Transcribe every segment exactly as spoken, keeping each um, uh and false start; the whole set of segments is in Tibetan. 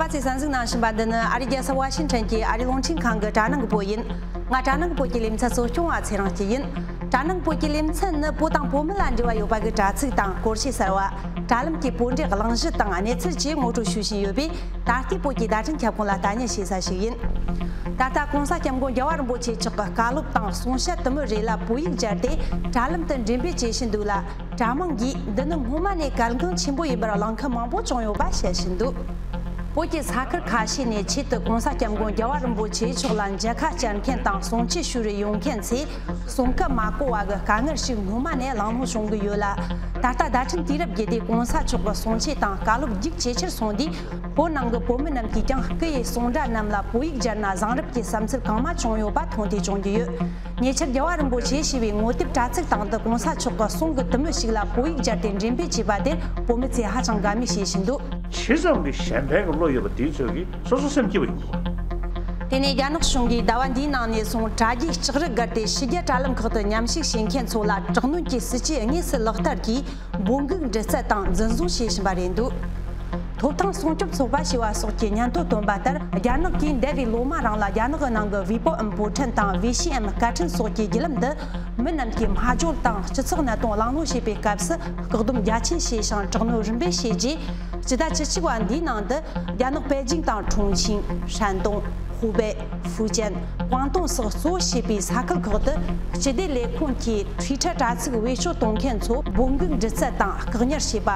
ཚེ་གསན་གཟིགས་གནང་བཞིན་པ་འདི་ནི་ཨ་རིའི་རྒྱལ་ས་ཝ་ཤིང་ཊོན་གྱི་ཨ་རིའི་རླུང་འཕྲིན་ཁང་གི་དྲ་སྣང་གི་བོད་ཡིན། ང་དྲ་སྣང་གི་བོད་ཀྱི་ལེ་ཚན་གཙོ་སྐྱོང་བ་ཚེ་རིང་སྐྱིད་ཡིན། དྲ་སྣང་གི་བོད་ཀྱི་ལེ་ཚན་ནི་བོད་དང་བོད་མི་ལ་འབྲེལ་བ་ཡོད་པ་གི་དྲ་ཚིགས་དང་སྐོར་ཞིབ་གསར་བ། དྲ་ལམ་གྱི་བོད་འགྲེལ་གླེང་གཞི་དང་གནས་ཚུལ་བཅས་ངོ་སྤྲོད་ཞུ་བཞིན་ཡོད་པས། ད་ལྟའི་བོད་ཀྱི་བརྡ་འཕྲིན་ཁྱབ་ཁོངས་ལ་ལྟ་ཉན་བྱེད་ས་ཞིག་ཡིན། ད་ལྟ་༸གོང་ས་༸སྐྱབས་མགོན་རྒྱལ་བ་རིན་པོ་ཆེ་མཆོག་གི་བཀའ་སློབ་དང་གསུང་བཤད་དུ་མའི་རེ་ལ་བོད་ཡིག་སྦྱར་ཏེ་དྲ་ལམ་དུ་འགྲེམས་སྤེལ་བྱེད་བཞིན་འདུག་ལ། དྲ་མང་གིས་འདི་ནི་སྔོན་མ་ནས་གལ་འགངས་ཆེན་པོ་ཡིན་པར་གླེང་མཁན་མང་པོ་བྱུང་ཡོད་པ་བཤད་བཞིན་འདུག་བོད་ཀྱི་ས་ཁུལ་ཁ་ཤས་ནས་ཆེད་དུ་༸གོང་ས་༸སྐྱབས་མགོན་རྒྱལ་བ་རིན་པོ་ཆེ་མཆོག་ལ་མཇལ་ཁ་བཅར་མཁན་དང་གསུང་ཆོས་ཞུ་རུ་ཡོང་མཁན་ཚོས་གསུང་སྐད་མ་གོ་བ་གི་དཀའ་ངལ་ཞིག་སྔོན་མ་ནས་གླེང་སློང་བྱུང་གི་ཡོད་ལ། ད་ལྟ་བརྡ་འཕྲིན་དུས་རབས་བརྒྱུད་དེ་༸གོང་ས་མཆོག་གི་གསུང་ཆོས་དང་བཀའ་སློབ་རྒྱུགས་ཇེ་ཆེར་སོང་དུས། བོད་ནང་གི་བོད་མི་རྣམས་ཀྱིས་ཀྱང་སྐུ་ཡི་གསུང་སྒྲ་རྣམས་ལ་བོད་ཡིག་སྦྱར་ན་བཟང་རབས་ཀྱི་བསམ་ཚུལ་གང་མང་བྱུང་ཡོད་པ་མཐོང་ཐོས་བྱུང་རྒྱུ་ཡོད། ཉེ་ཆར་རྒྱལ་བ་རིན་པོ་ཆེ་ཞེས་པའི་ངོ་དེབ་དྲ་ཚིགས་སྟེང་དུ་༸གོང་ས་མཆོག་གི་གསུང་གི་དུམ་བུ་ཞིག་ལ་བོད་ཡིག་སྦྱར་ཏེ་འགྲེམས་སྤེལ་བྱས་པ་དེར་བོད་མི་ཚོས་ཧ་ཅང་དགའ་མོས་བྱེད་བཞིན་འདུག་ཇི་ཙམ་གྱི་གཞན་ཕན་གྱི་བློ་ཡོད་པ་དེའི་ཚོད་ཀྱིས་སོ་སོ་སེམས་སྐྱིད་པ་ཡོང་གི་རེད། དེ་ནས་རྒྱ་ནག་གཞུང་གིས་ཟླ་བ་འདིའི་ནང་ནས་བཟུང་དྲ་རྒྱའི་ལྕགས་རི་བཀལ་ཏེ་ཕྱི་རྒྱལ་དྲ་ལམ་ཁག་ཏུ་མཉམ་ཞུགས་བྱེད་མཁན་ཚོ་ལ་དྲག་གནོན་གྱི་སྲིད་ཇུས་དངོས་སུ་ལག་བསྟར་གྱིས། འབོད་འགུག་འདྲི་རྩད་དང་འཛིན་བཟུང་བྱེད་བཞིན་པ་རེད་འདུག་ཐོབ་ཐང་སྲུང་སྐྱོབ་ཚོགས་པ་ཞེས་པ་སོགས་ཀྱིས་སྙན་ཐོ་བཏོན་པ་ལྟར། རྒྱ་ནག་གིས་འདས་པའི་ལོ་མང་རིང་ལ་རྒྱ་ནག་གི་ནང་གི་ཝི་པོ་ཨེམ་བོད་ཕྲན་དང་ཝེ་ཤི་ཨེམ་སྐད་འཕྲིན་སོགས་ཀྱི་བརྒྱུད་ལམ་དུ་མི་རྣམས་ཀྱི་སྨྲ་བརྗོད་དང་སྤྱི་ཚོགས་གནད་དོན་གླེང་སློང་བྱེད་པའི་སྐབས་སུ་བཀག་སྡོམ་རྒྱ་ཆེན་བྱས་ཤིང་དྲག་གནོན་རིམ་པས་བྱས་རྗེས། སྤྱི་ཟླ་བཅུ་གཅིག་པ་འདིའི་ནང་དུ་རྒྱ་ནག་པེ་ཅིང་དང་ཁྲུང་ཆིང་། ཧྲན་ཏུང་། ཧུའུ་པེ། ཧྥུ་ཅན། ཀོང་ཏུང་སོགས་གཙོ་བོ་བྱས་པའི་ས་ཁུལ་ཁག་ཏུ་སྤྱི་བདེ་ལས་ཁུངས་ཀྱིས་ཊུའི་ཊར་དྲ་ཚིགས་བེད་སྤྱོད་གཏོང་མཁན་ཚོ་འབོད་འགུག་འདྲི་རྩད་དང་བཀག་ཉར་བྱས་པ།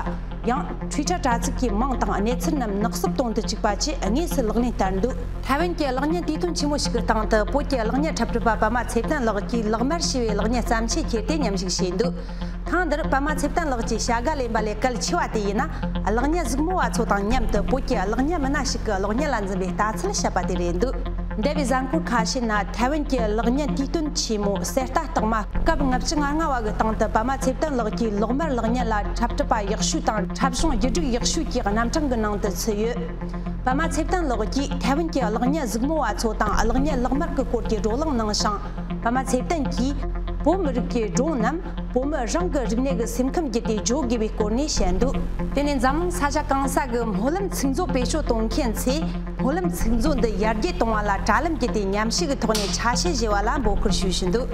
ཡང་ཊུའི་ཊར་དྲ་ཚིགས་ཀྱི་མིང་དང་གནས་ཚུལ་རྣམས་ནག་བསུབ་གཏོང་དུ་བཅུག་པ་བཅས་དངོས་སུ་ལག་ལེན་བསྟར་འདུག་ཐའེ་ཝན་གྱི་གློག་བརྙན་དུས་སྟོན་ཆེན་མོ་ཞིག་གི་སྟེང་དུ་བོད་ཀྱི་གློག་བརྙན་འཁྲབ་སྒྲུབ་པ་པདྨ་ཚེ་བརྟན་ལགས་ཀྱིས་ལག་དམར་ཞེས་པའི་གློག་བརྙན་བརྩམས་ཆོས་ཁྱེར་ཏེ་མཉམ་ཞུགས་བྱས་འདུག་ཐེངས་འདིར་པདྨ་ཚེ་བརྟན་ལགས་ཀྱི་བྱ་དགའ་ལེན་པ་ལས་གལ་ཆེ་བ་དེ་ཡིན་ན། གློག་བརྙན་གཟིགས་མོ་བ་ཚོ་དང་མཉམ་དུ་བོད་ཀྱི་གློག་བརྙན་མི་སྣ་ཞིག་གི་གློག་བརྙན་ལ་འཛིན་པའི་ལྟ་ཚུལ་བཤད་པ་དེ་རེད་འདུག་འདས་པའི་གཟའ་འཁོར་ཁ་ཤས་ནང་ཐའེ་ཝན་གྱི་གློག་བརྙན་དུས་སྟོན་ཆེན་མོ་གསེར་རྟ་རྟགས་མ་སྐབས་ལྔ་བཅུ་ང་ལྔ་བ་གི་སྟེང་དུ་པདྨ་ཚེ་བརྟན་ལགས་ཀྱིས་གློག་དམར་གློག་བརྙན་ལ་འཁྲབ་སྒྲུབ་པ་ཡག་ཤོས་དང་འཁྲབ་གཞུང་བརྒྱུད་སྒྲིག་ཡག་ཤོས་ཀྱི་རྣམ་གྲངས་ཀྱི་ནང་དུ་ཚུད་ཡོད། པདྨ་ཚེ་བརྟན་ལགས་ཀྱིས་ཐའེ་ཝན་གྱི་གློག་བརྙན་གཟིགས་མོ་བ་ཚོ་དང་གློག་བརྙན་གློག་དམར་གྱི་སྐོར་གྱི་བགྲོ་གླེང་གནང་ཞིང་། པདྨ་ཚེ་བརྟན་གྱིས་བོད་མི་རིགས་ཀྱི་སྒྲུང་རྣམས་བོད་མི་རང་གི་རིག་གནས་ཀྱི་སེམས་ཁམས་བརྒྱུད་དེ་བརྗོད་དགོས་པའི་སྐོར་ནས་བཤད་འདུག་དེ་ནས་འཛམ་གླིང་ས་ཆ་གང་ས་གི་སྨོན་ལམ་ཚིག་མཛོད་བེད་སྤྱོད་གཏོང་མཁན་ཚོས་སྨོན་ལམ་ཚིག་མཛོད་འདི་ཡར་རྒྱས་གཏོང་བ་ལ་དྲ་ལམ་བརྒྱུད་དེ་མཉམ་ཞུགས་ཀྱི་ཐོག་ནས་ཆ་ཤས་བཞེས་པ་ལ་འབོད་སྐུལ་ཞུ་བཞིན་འདུག་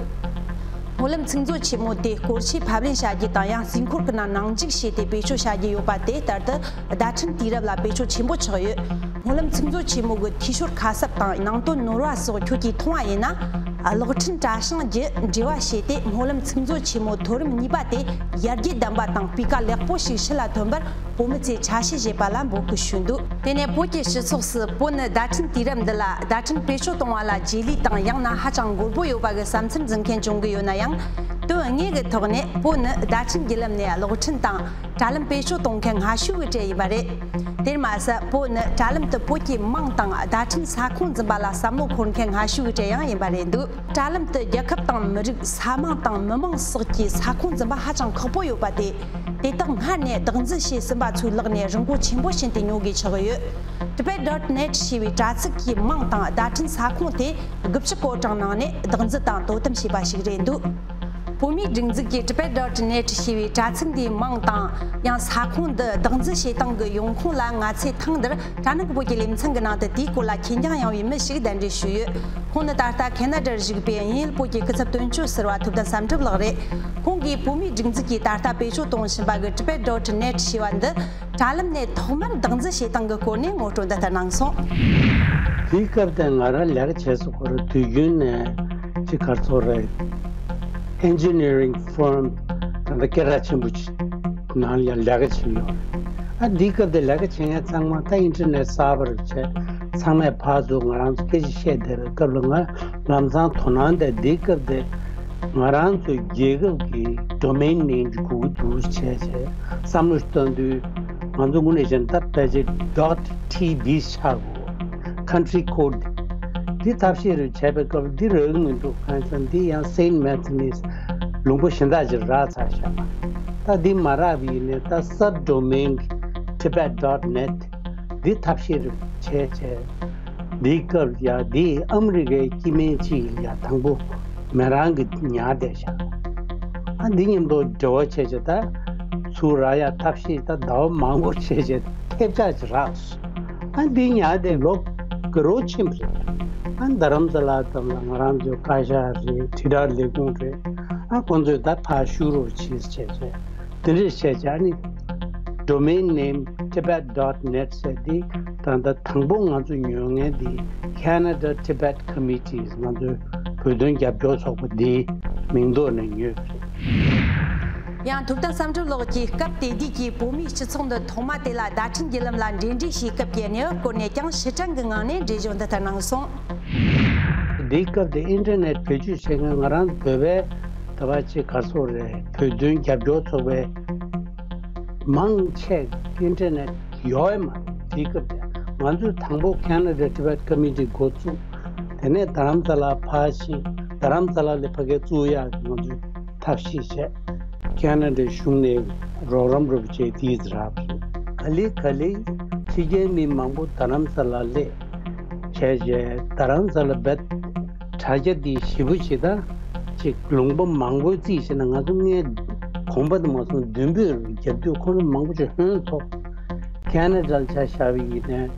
སྨོན་ལམ་ཚིག་མཛོད་ཆེན་མོ་དེ་སྐོར་ཆས་ཕབ་ལེན་བྱ་རྒྱུ་དང་ཡང་རྩིས་འཁོར་གྱི་ནང་ནང་འཇུག་བྱས་ཏེ་བེད་སྤྱོད་བྱ་རྒྱུ་ཡོད་པ་དེ་ལྟར་དུ་བརྡ་འཕྲིན་དུས་རབས་ལ་བེད་སྤྱོད་ཆེན་པོ་ཆགས་ཡོད། སྨོན་ལམ་ཚིག་མཛོད་ཆེན་མོ་གི་འཐུས་ཤོར་ཁ་གསབ་དང་ནང་དོན་ནོར་བ་སོགས་ཁྱོད་ཀྱིས་མཐོང་བ་ཡིན་ན། གློག་འཕྲིན་དྲ་བྱང་བརྒྱུད་འབྲེལ་བ་བྱས་ཏེ་སྨོན་ལམ་ཚིག་མཛོད་ཆེན་མོ་མཐོ་རིམ་གཉིས་པ་དེ་ཡར་རྒྱས་ལྡན་པ་དང་སྤུས་ཀ་ལེགས་པོ་ཞིག་ཕྱི་ལ་ཐོན་པར་བོད་མི་ཚོས་ཆ་ཤས་བཞེས་པ་ལ་འབོད་སྐུལ་ཞུས་འདུག་དེ་ནས་བོད་ཀྱི་སྤྱི་ཚོགས་སུ་བོད་ནི་བརྡ་འཕྲིན་དུས་རབས་འདི་ལ་བརྡ་འཕྲིན་བེད་སྤྱོད་གཏོང་བ་ལ་རྗེས་ལུས་དང་ཡང་ན་ཧ་ཅང་མགོ་སྦོ་ཡོད་པ་གི་བསམ་ཚུལ་འཛིན་མཁན་བྱུང་གི་ཡོད་ན་ཡང་། དོན་དངོས་ཀྱི་ཐོག་ནས་བོད་ནི་བརྡ་འཕྲིན་བརྒྱུད་ལམ་ནས་གློག་འཕྲིན་དང་། དྲ་ལམ་བེད་སྤྱོད་གཏོང་མཁན་སྔ་ཤོས་ཀྱི་གྲས་ཡིན་པ་རེད། དེར་མ་ཟད་བོད་ནི་དྲ་ལམ་དུ་བོད་ཀྱི་མིང་དང་བརྡ་འཕྲིན་ས་ཁོངས་འཛིན་པ་ལ་བསམ་བློ་འཁོར་མཁན་སྔ་ཤོས་ཀྱི་གྲས་ཡང་ཡིན་པ་རེད་འདུག་དྲ་ལམ་དུ་རྒྱལ་ཁབ་དང་མི་རིགས་ས་མིང་དང་མི་མིང་སོགས་ཀྱི་ས་ཁོངས་འཛིན་པ་ཧ་ཅང་ཁག་པོ་ཡོད་པ་དེ། དེ་དག་སྔར་ནས་བདག་འཛིན་བྱས་ཟིན་པ་ཚོའི་ལག་ནས་རིན་གོང་ཆེན་པོ་བྱིན་ཏེ་ཉོ་དགོས་ཆགས་ཀྱི་ཡོད། Tibet dot net ཞེས་པའི་དྲ་ཚིགས་ཀྱི་མིང་དང་བརྡ་འཕྲིན་ས་ཁོངས་དེ་དགུ་བཅུ་གོ་གྲངས་ནང་ནས་བདག་འཛིན་དང་དོ་དམ་བྱས་པ་ཞིག་རེད་འདུག་བོད་མིའི་སྒྲིག་འཛུགས་ཀྱི་Tibet dot net ཞེས་པའི་དྲ་ཚིགས་འདིའི་མིང་དང་ཡང་ས་ཁོངས་འདི་བདག་འཛིན་བྱེད་སྟངས་ཀྱི་ཡོང་ཁུངས་ལ་ང་ཚོས་ཐེངས་འདིར་དྲ་ནང་གི་བོད་ཀྱི་ལེ་ཚན་གྱི་ནང་དུ་དེའི་སྐོར་ལ་མཁྱེན་རྒྱ་ཡངས་པའི་མི་ཞིག་གདན་འདྲེན་ཞུས་ཡོད། ཁོང་ནི་ད་ལྟ་ཁེ་ན་ཌར་བཞུགས་པའི་དབྱིན་ཡུལ་བོད་ཀྱི་སྐུ་ཚབ་དོན་གཅོད་ཟུར་པ་ཐུབ་བསྟན་བསམ་གྲུབ་ལགས་རེད། ཁོང་གིས་བོད་མིའི་སྒྲིག་འཛུགས་ཀྱིས་ད་ལྟ་བེད་སྤྱོད་གཏོང་བཞིན་པ་གི་Tibet dot net ཞེས་པ་འདི། དྲ་ལམ་ནས་ཐོག་མར་བདག་འཛིན་བྱེད་སྟངས་ཀྱི་སྐོར་ནས་ངོ་སྤྲོད་འདི་ལྟར་གནང་སོང་། དེའི་སྐབས་དེ་ང་རང་ལས་ཀ་བྱས་སོ་ཁོ་ར་དུས་རྒྱུན་ནས་ཅི་གར་ཚོགས་རེད། Engineering firm ད་ལྟ་སྐད་གྲགས་ཆེན་པོ་ཅིག་ནང་ལ་ལས་ཀ་བྱེད་ཡོད་རེད། ཨ་འདིའི་སྐབས་དེ་ལས་ཀ་བྱེད་མཁན་ཚང་མ་ད་ཨིན་ཊར་ནེཊ་གསར་པ་རེད་བྱས་ཚང་མས་ཕར་ཚུར་ང་རང་ཚོ་སྐད་ཆ་བཤད་བསྡད་པའི་སྐབས་ལ་ང་ལམ་སང་དོ་སྣང་དེ་འདིའི་སྐབས་དེ། ང་རང་ཚོའི་རྒྱལ་ཁབ་ཀྱི་domain name་ཅིག་དགོས་ཀྱི་འདུག་བྱས་བྱས་བསམ་བློ་ཞིག་བཏང་དུས་ང་ཚོ་དངོས་གནས་བྱས་ན་ད་ཕལ་ཆེར་dot T V་ཆགས་དགོས། Country code་འདི་ཐབས་ཤེས་རེ་བྱས་པའི་སྐབས་འདི་རག་གི་མི་འདུག་གང་ཡིན་ཟེར་ན་འདི་ཡང་Saint Martinese་ལུང་པ་གཞན་དག་ཅིག་རག་ཚར་བཞག་པ། ད་འདི་མ་རག་པ་ཡིན་ནའི་ད་subdomain Tibet dot net་འདི་ཐབས་ཤེས་རེ་བྱས་བྱས། འདིའི་སྐབས་ཡ་འདི་ཨ་མི་རི་ཀའི་སྐྱེ་དམན་གཅིག་ཡ་དང་པོ་མེ་རང་གི་ཉར་བསྡད་བཞག་ཨ་འདི་མཉམ་དུ་འབྲེལ་བ་བྱས་བྱས་ད་ཚུར་རག་ཡ་ཐབས་ཤེས་ད་ཟླ་བ་མང་པོ་བྱས་བྱས་ཐེབས་ཆག་ཅིག་རག་སོང་ ཨ་འདི་ཉར་དེ་ལོ་གི་རོ་ཆེན་པོ་རེད། ཨ་རྡ་རམ་ས་ལ་ཙམ་ལ་ང་རང་ཚོའི་བཀའ་ཤག་རེད། དྲིལ་བསྒྲགས་ལས་ཁུངས་རེད། ཨ་ཁོང་ཚོས་ད་ཕར་བཤུ་རོགས་བྱེད་བྱས་བྱས་དེ་འདྲས་བྱས་བྱས་ཨ་ནི་domain name tibet dot net ཟེར་དེ་ད་ལྟ་དང་པོ་ང་ཚོ་ཉོ་མཁན་དེ་Canada Tibet Committees ང་ཚོའི་བོད་དོན་རྒྱབ་སྐྱོར་ཚོགས་པ་དེའི་མིང་ཐོག་ནས་ཉོས་པ་རེད། ཡང་ཐུབ་བསྟན་བསམ་གྲུབ་ལགས་ཀྱིས་སྐབས་དེ་དུས་ཀྱི་བོད་མིའི་སྤྱི་ཚོགས་འདི་ཐོག་མ་དེ་ལ་བརྡ་འཕྲིན་བརྒྱུད་ལམ་ལ་འབྲེལ་འདྲིས་བྱེད་སྐབས་ཀྱི་གནས་བབ་སྐོར་ནས་ཀྱང་ཕྱིར་དྲན་གྱི་ངང་ནས་འགྲེལ་བརྗོད་འདི་ལྟར་གནང་སོང་། འདིའི་སྐབས་དེ་ཨིན་ཊར་ནེཊ་བེད་སྤྱོད་བྱེད་མཁན་ང་རང་བོད་པའི་ད་བ་ཅིག་ག་སོགས་རེད། བོད་དོན་རྒྱབ་སྐྱོར་ཚོགས་པའི་མང་ཆེ་ཨིན་ཊར་ནེཊ་ཡོད་མ་རེད། དེའི་སྐབས་དེ་ང་ཚོས་དང་པོ་Canada Tibet Committee འགོ་བཙུགས། དེ་ནས་རྡ་རམ་ས་ལ་ཕར་ཕྱིན། རྡ་རམ་ས་ལ་ལས་ཕ་གིར་བཙུགས་ཡག་གི་ང་ཚོས་ཐབས་ཤེས་བྱས། ཁེ་ན་ཌའི་གཞུང་ནས་རོགས་རམ་རོབ་བྱས་དེའི་རག་ག་ལེ་ག་ལེ་ཕྱི་རྒྱལ་མི་མང་པོ་རྡ་རམ་ས་ལ་སླེབས་བྱས་བྱས་རྡ་རམ་ས་ལ་བེད་དྲ་རྒྱ་དེ་ཞེ་པོ་ཞིག་དང་ཅིག་ལུང་པ་མང་པོ་རྩིས་བྱས་ན་ང་ཚོ་སྔའི་གོམ་པ་དེ་མ་སོང་མདུན་སྤོས་རྒྱབ་དུས་ཁོ་རང་མང་པོ་ཞིག་ཧོན་ཐོག་ཁེ་ན་ཌ་ལ་ཆ་བཞག་པ་ཡིན་ན་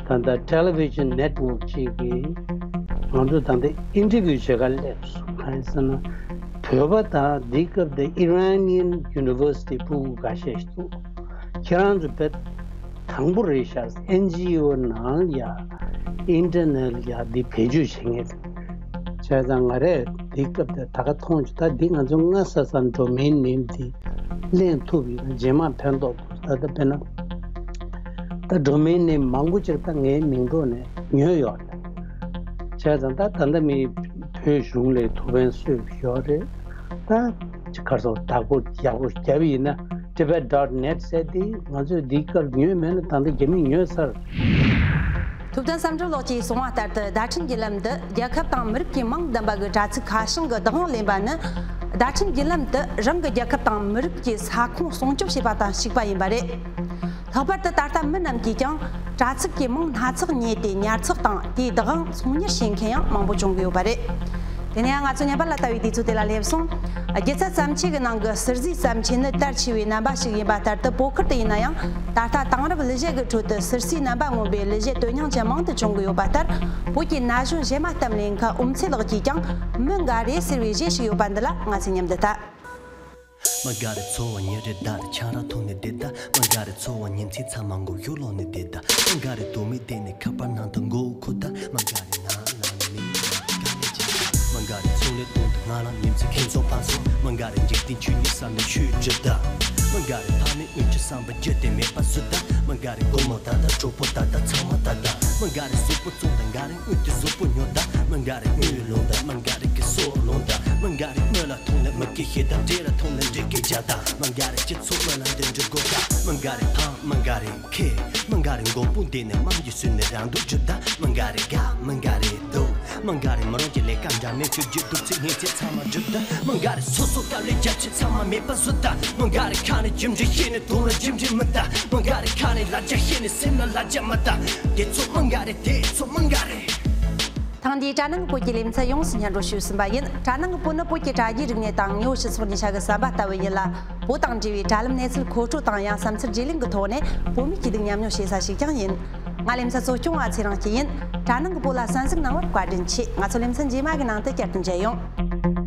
ད་ལྟ་ཊེ་ལི་ཝི་ཤན་ནེཊ་ཝོག་ཅིག་གིས་ང་ཚོ་ད་ལྟ་ཨིན་ཊར་བིའུ་བྱེད་ག་སླེབས་སོང་། གང་ཡིན་ཟེར་ན་བོད་པ་དང་འདིའི་སྐབས་དེ་Iranian University ཕྲུ་གུ་འགའ་ཤས་ཤིག་འདུག་ཁྱེད་རང་ཚོ་བེད་དང་པོ་རེད་ཤག་ཨེན་ཇི་ཨོ་ནང་ལ་ཡ་ཨིན་ཊར་ནེཊ་ལ་ཡ་འདི་བེད་སྤྱོད་བྱེད་མཁན་རེད། བྱས་ཙང་ང་རས་འདིའི་སྐབས་དེ་ད་ག་མཐོང་བྱུང་། ད་འདི་ང་ཚོ་སྔ་ས་ས་ཌོ་མེན་ནེམ་འདི་ལེན་ཐུབ་ཡིན་ན་རྗེས་མ་ཕན་ཐོགས་འདུག་ད་ལྟ་དཔེར་ན་ད་ཌོ་མེན་ནེམ་མང་པོ་ཅིག་ད་ངའི་མིང་ཐོག་ནས་ཉོས་ཡོད་རེད། བྱས་ཙང་ད་ད་ལྟ་མི་བོད་གཞུང་ལས་ཐུགས་ཕན་གསོས་ཡོད་རེད། ད་གར་སོང་བདག་པོ་ཡག་པོ་བརྒྱབ་ཡིན་ན་tibet dot net ཟེར་དེ་ང་ཚོས་འདི་སྐབས་ཉོས་མེད་ན་ད་ལྟ་རྒྱ་མིས་ཉོས་ཚར། ཐུབ་བསྟན་བསམ་གྲུབ་ལགས་ཀྱིས་གསུངས་པ་ལྟར་དུ་བརྡ་འཕྲིན་བརྒྱུད་ལམ་འདི་རྒྱལ་ཁབ་དང་མི་རིགས་ཀྱི་མིང་ལྡན་པ་གི་དྲ་ཚིགས་ཁ་བྱང་གི་བདག་དབང་ལེན་པ་ནི་བརྡ་འཕྲིན་བརྒྱུད་ལམ་དུ་རང་གི་རྒྱལ་ཁབ་དང་མི་རིགས་ཀྱི་ས་ཁོངས་སྲུང་སྐྱོབ་བྱེད་པ་དང་གཅིག་པ་ཡིན་པ་རེད། ལྷག་པར་དུ་ད་ལྟ་མི་རྣམས་ཀྱིས་ཀྱང་དྲ་ཚིགས་ཀྱི་མིང་སྣ་ཚོགས་རྙེད་དེ་ཉར་ཚགས་དང་དེའི་བདག་དབང་ཚོང་གཉེར་བྱེད་མཁན་ཡང་མང་པོ་བྱུང་གི་ཡོད་པ་རེད། དེ་ནས་ང་ཚོ་ཉམས་པ་ལ་ལྟ་བའི་དུས་ཚོད་དེ་ལ་སླེབས་སོང་། སྒྱུ་རྩལ་བརྩམས་ཆོས་ཀྱི་ནང་གི་ཟུར་བཟོའི་བརྩམས་ཆོས་ནི་དར་ཆེ་བའི་རྣམ་པ་ཞིག་ཡིན་པ་ལྟར་དུ་བོད་ཁུལ་དུ་ཡིན་ན་ཡང་ད་ལྟ་དེང་རབས་གླུ་གཞས་ཀྱི་ཁྲོད་དུ་ཟུར་བཟོའི་རྣམ་པ་མངོན་པའི་གླུ་གཞས་དོན་སྙིང་ཅན་མང་དུ་བྱུང་གི་ཡོད་པ་ལྟར་བོད་ཀྱི་ན་གཞོན་གཞས་མ་གཏམ་གླེང་མཁན་ཨོཾ་ཚེ་ལགས་ཀྱིས་ཀྱང་མི་འགའ་རེ་ཟེར་བའི་གཞས་ཤིག་ཡོད་པ་འདི་ལ་ང་ཚོས་མཉམ་དུ་ལྟ། མི་འགའ་རེ་འཚོ་བ་ཉིན་རེ་ལྟར་ཆང་རག་འཐུང་ནས་བསྡད་ད། མི་འགའ་རེ་འཚོ་བ་ཉིན་མཚན་ཚང་མ་མགོ་གཡོག་ལོག་ནས་བསྡད་ད། མི་འགའ་རེ་དོ་མི་བསྡད་ནས་ཁ་པར་ནང་དུ་མགོ་བོ་འཁོར་ད། མི་འགའ་རེ་ནང་ལ་མི་དཀའ་ལས་བྱེད་ད། མི་འགའ་རེ་ཚོང་ལས་གཏོང་དུ་ང་རང་ཉིན་མཚན་ཁེངས་སོང་ཕངས་སོང་། མི་འགའ་རེ་འཇིག་རྟེན་ཆོས་ཉིད་བསམ་ནས་ཆོས་བྲིས་ད། མི་འགའ་རེ་ཕ་མའི་དབུགས་ཀྱི་བསམ་པ་བརྗེད་དེ་མེད་པ་བཟོས་ད། མི་འགའ་རེ་སྒོར་མོ་ད་ད་གྲོགས་པོ་ད་ད་ཚང་མ་ད་ད། མི་འགའ་རེ་གཟུགས་པོ་བཙོང་ད་འགའ་རེ་དངུལ་དེ་གཟུགས་པོ་ཉོ་ད། མི་འགའ་རེ་དངུལ་ལོང་ད། མི་འགའ་རེ་གི་སོ་ལོང་ད། མི་འགའ་རེ་དངུལ་ལ་མཐོང་ལས་མི་སྐད་བཤད་ད། འདྲེ་ལ་མཐོང་ལས་འདྲེ་སྐད་རྒྱག་ད། མི་འགའ་རེ་སྤྱི་ཚོགས་དངོས་ལ་འདི་འདྲི་དགོས་ད། མི་འགའ་རེ་ཕམ་མི་འགའ་རེ་མཁས། མི་འགའ་རེ་མགོ་དཔུང་བསྡད་ནས་དམངས་ཀྱི་ཟུར་ནས་རང་སྡུག་བརྗོད་ད། མི་འགའ་རེ་དགའ་མི་འགའ་རེ་སྡུག་མི་འགའ་རེ་མི་རང་གི་ལས་ཀ་འདྲ་མིན་ཚུལ་གྱི་སྡུག་ཚིག་ངན་ཚིག་ཚང་མ་བརྗོད་ད། མི་འགའ་རེ་སོ་སོ་དཀའ་ལས་རྒྱབ་ཆེ་ཚང་མ་མེད་པ་བཟོ་ད། མི་འགའ་རེ་ཁ་ནས་ཇི་འདྲ་བཤད་ནས་དོན་ལ་ཇི་འདྲ་མི་ལྟ། མི་འགའ་རེ་ཁ་ནས་ལ་རྒྱ་བཤད་ནས་སེམས་ལ་ལ་རྒྱ་མི་ལྟ། དེ་ཚོ་མི་འགའ་རེ་དེ་ཚོ་མི་འགའ་རེ། ཐེངས་འདིའི་དྲ་ནང་གི་བོད་ཀྱི་ལེ་ཚན་ཡོངས་སུ་སྙན་སྒྲོན་ཞུས་ཟིན་པ་ཡིན། དྲ་ནང་གི་བོད་ནི་བོད་ཀྱི་དྲ་རྒྱའི་རིག་གནས་དང་དངོས་པོ་སྤྱི་ཚོགས་གཉིས་ཆ་གི་ཟམ་པ་ལྟ་བུ་ཡིན་ལ། བོད་དང་འབྲེལ་བའི་དྲ་ལམ་གནས་ཚུལ་མཁོ་སྤྲོད་དང་ཡང་བསམ་ཚུལ་བརྗེ་ལེན་གྱི་ཐོག་ནས་བོད་མི་སྐྱིད་སྡུག་མཉམ་མྱོང་བྱེད་ས་ཞིག་ཀྱང་ཡིན། ང་ལེ་ཚན་གཙོ་སྐྱོང་བ་ཚེ་རིང་སྐྱིད་ཡིན། དྲ་ནང་གི་བོད་ལ་གསན་གཟིགས་གནང་བར་བཀའ་དྲིན་ཆེ། ང་ཚོ་ལེ་ཚན་རྗེས་མ་གི་ནང་དུ་བསྐྱར་དུ་མཇལ་ཡོང་།